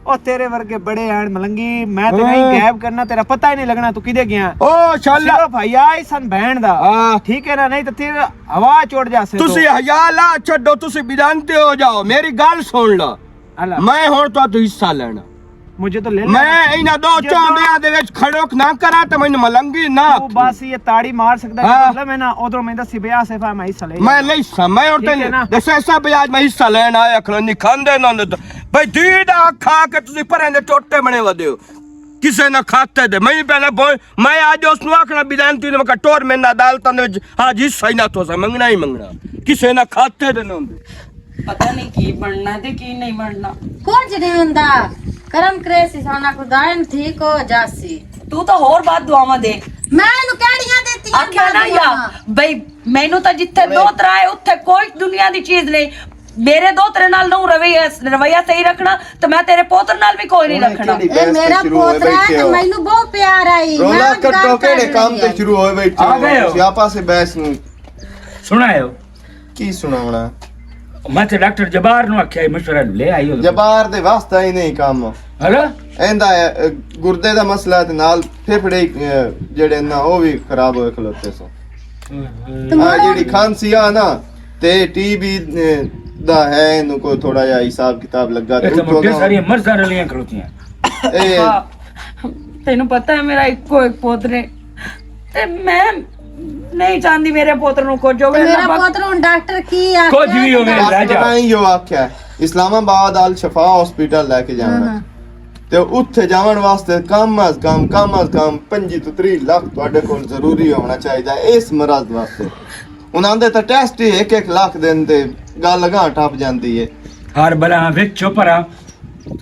او تیرے ورگے بڑے آن ملنگی، میں تے نہیں ہاں۔ غائب کرنا، تیرا پتہ ہی نہیں لگنا تو کدے گیا۔ او شالا۔ صرف حیا ہی سن بہن دا۔ ہاں۔ ٹھیک ہے نا، نہیں تے تیرا ہوا چوڑ جا سے تو۔ تسی حیا لا چھڈو، تسی بیدانتے ہو جاؤ، میری گل سن لو۔ اللہ۔ میں ہن تو تو حصہ لینا۔ مجھے تو لے لینا۔ میں انہاں دو جو چاندیاں دے وچ کھڑوک نہ کراں تے مینوں ملنگی نہ تو آکھی۔ بس یہ تاڑی مار سکدا ہے، ہاں۔ مطلب ہے نا، ادھروں میں دسی بیا صفا میں حصہ لے میں لینا۔ نہیں حصہ، میں اور ٹھیک ہے تینوں نا؟ دسیا سا بیا میں حصہ لینا آیا کھلو نہیں کھاندے نہ دے۔ بھائی دی دا کھا کے تسی پرے دے ٹوٹے بنے ودے ہو۔ کسے نہ کھاتے دے، میں پہلے بوئے میں اج اس نوں آکھنا بیدانتی نے میں کہا ٹور میرے نال عدالتاں دے وچ اج حصہ ہی نہ تو سا منگنا ہی منگنا۔ کسے نہ کھاتے دے نہ ہوندے۔ پتہ نہیں کی بننا تے کی نہیں بننا۔ کچھ نہیں ہوندا۔ کرم کرے سی سانا خدا ان ٹھیک ہو جاسی۔ تو تو ہور بات دعاواں دے۔ میں اینو کہڑیاں دتیاں آکھیا نا یا بھائی مینوں تا جتھے دو ترائے اتھے کوئی دنیا دی چیز نہیں۔ میرے دو تیرے نال نو رویہ رویہ صحیح رکھنا تے میں تیرے پوتر نال بھی کوئی نہیں رکھنا۔ اے میرا پوترا ہے تے مینوں بہت پیار آئی۔ رولا کٹو کہڑے کام تے شروع ہوئے بیٹھے ہو؟ سیاپا سے بحث نو سناؤ۔ کی سناونا؟ میں تے ڈاکٹر جبار نو آکھیا مشورہ لے آئی ہو۔ جبار دے واسطہ ہی نہیں کام۔ ہلو؟ ایندا گردے دا مسئلہ تے نال پھپھڑے جڑے نا او بھی خراب ہوئے کھلوتے سو۔ آ جڑی کھانسی آ نا تے ٹی بی دا ہے، اینو کوئی تھوڑا جہا حساب کتاب لگا تے اٹھو گا۔ ساری مرضاں رلیاں کھلوتیاں۔ اے تینوں پتہ ہے میرا اکو ایک پوتر ہے تے میں نہیں چاہندی میرے پوتر نوں کچھ ہووے۔ میرا پوتر ہن ڈاکٹر کی آکھیا؟ کچھ بھی ہووے، رہ جا۔ میں ایو آکھیا اسلام آباد آل شفا ہاسپٹل لے کے جانا۔ تے اتھے جاون واسطے کم از کم، کم از کم پنجی تو تری لاکھ تہاڈے کول ضروری ہونا چاہیدا ہے اس مرض واسطے۔ انہاں دے تاں ٹیسٹ ہی ایک ایک لاکھ دن تے گل اگاں ٹپ جاندی ہے۔ ہر بلا وچ چپ رہا،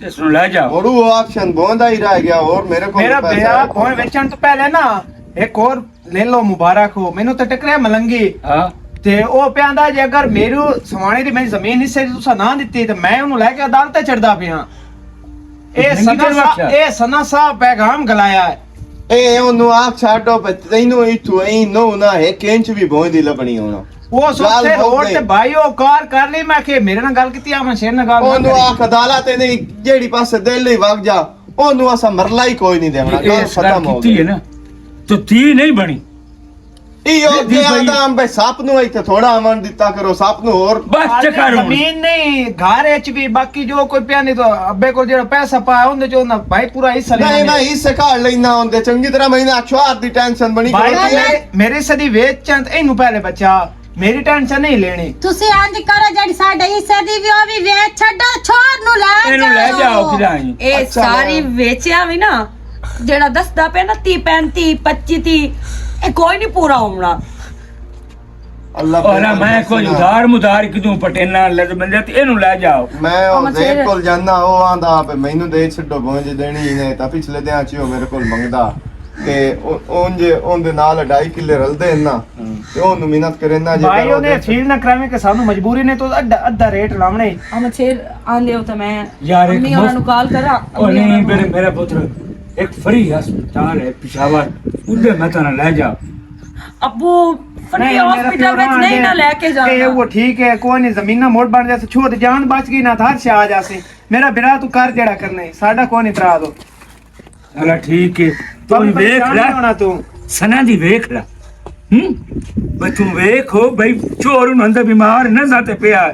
اس نوں لے جاؤ۔ اور وہ آپشن بوندا ہی رہ گیا، اور میرے کول میرا پیسہ بیا ہے۔ بھوئیں ویچن تو پہلے نا ایک اور لے لو، مبارک ہو، مینوں تے ٹکریا ملنگی۔ ہاں۔ تے او پیا آندا جے اگر میرو سوانے دی میری زمین حصے دی تساں نہ دتی تے میں اونوں لے کے عدالت تے چڑھدا پیاں۔ اے ملنگی سنا تینوں صاحب، آکھیا؟ اے سنا صاحب پیغام گلایا ہے۔ اے اونوں آکھ چھاڈو پے تینوں ایتھوں ایں نو نہ ایک انچ بھی بوئیں دی لبنی ہونا۔ او گل سوچے مک روڈ گئی۔ تے بھائی او کار کر لی، میں کہ میرے نال گل کیتی، آ میں شیر نال گل نہ اونوں کری۔ آکھ عدالت تے نہیں، جیڑی پاسے دل ہی وگ جا، اونوں اساں مرلا ہی کوئی نہیں دینا، یہ گل اس گل ختم ہو کیتی گئی۔ ہے نا، تو تی نہیں بنی۔ ایہو یہ جے بھی آدم بھائی سپ نو ایتھے تھوڑا آون دتا کرو، سپ نو ہور۔ بس آج چکر ہون۔ زمین نہیں، گھر اچ بھی، باقی جو کوئی پیا نہیں تو ابے کول جڑا پیسہ پایا ہوندے جو نہ بھائی پورا حصہ نہیں، لینا۔ میں حصے کھا لینا ہوندے، چنگی طرح میں نہ اچھوار دی ٹینشن بنی بھائی کھڑی ہے۔ میرے، میرے سدی ویچ چند اینو پہلے بچا، میری ٹینشن نہیں لینی۔ تسی انج کرو، جڑی ساڈے حصے دی وی، او وی ویچ چھڈو، چھوڑ نو لے اینو لے جاؤ۔ جاؤ کداں ہی۔ اے اچھا ساری لے۔ ویچیا وی نا، جڑا دسدا پیا نا، تی پینتی، پچی تی، اے کوئی نہیں پورا ہونا۔ اللہ اوہ پھر نا، میں بخشے کوئی نا۔ ادھار مدھار کدوں پٹینا لد بندے تے اینو لے جاؤ۔ میں او احمد زیب شیر۔ کول جانا، او آندا پہ مینوں دے چھڈو، بھویں جے دینی ہی نہیں، تاں پچھلے دیاں چ او میرے کول منگدا۔ تے او-، اون جے، اون دے نال ڈھائی کلے رلدے ہن نا، ہوں۔ تے اونوں منت کرنا جے بھائی، کرو اونے دے۔ فیل نہ کراویں کہ سانوں مجبوری نے تو ادھا، ادھا ریٹ لاونے۔ احمد شیر آندے ہو تے میں یار، ایک امی ہوراں مفت، نوں کال کراں، او امی ہوراں نہیں، نوں۔ میرے، میرا پتر، ایک فری ہسپتال ہے پشاور، ادھر میں تاں نہ لے جا۔ ابو، فری نہیں، میرا ہاسپٹل پیو وچ نہیں نہ لے کے جانا۔ اے، وہ ٹھیک ہے، کوئی نہیں، زمیناں مڑ بن جاسے، چھوڑ جان بچ گئی نہ، تھا ہر شے آ جاسے۔ میرا برا تو کر جڑا کرنا ہے، ساڈا کوئی نہیں ترا دو۔ چلا ٹھیک ہے، تو تم ویکھ پریشان لے۔ نہیں ہونا تو۔ سنا دی ویکھ لے۔ ہم؟ بھئی تم ویکھ ہو، بھئی چور انہاں دا بیمار نہ ساتے پیا ہے۔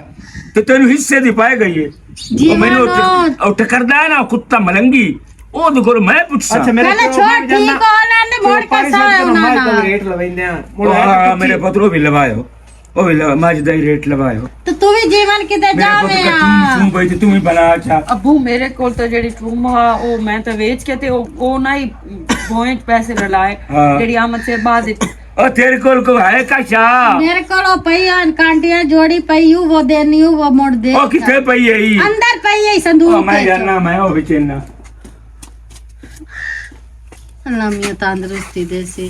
تے تینوں حصے دی پائے گئی ہے۔ جی او مینوں مانو۔ او ٹکردا ہے نا، کتا ملنگی۔ او دے کول میں پچھساں۔ اچھا، میرے پہلے پیو چھوڑ، میں جاننا۔ ٹھیک ہو لین دے، مڑ کے پریشان سا کرو، انہاں میں نال۔ ریٹ لویندے ہیں۔ مڑ او ہے ہاں، کچی۔ میرے پترو بھی لوایا ہو۔ او ویلا ماج دا ہی ریٹ لوایا ہو۔ تو تو بھی جیون کدے میرے پتر جاویں کا آ؟ تم، تم بھائی تے تم ہی بنا اچھا۔ ابو، میرے کول تے جڑی ٹروما، او میں تے ویچ کے تے او، او نہ ہی بوئیں پیسے رلائے، ہاں۔ جڑی آمد سے بعد وچ۔ او تیرے کول کو ہے کشا؟ میرے کول او پئی آن کانڈیاں جوڑی پئی، او وہ دینی، او وہ مڑ دے۔ او کتھے پئی ہے ای؟ اندر پئی ہے صندوق او میں وچ۔ جاننا، میں او وچ اننا۔ اللہ میاں تندرستی دے سی۔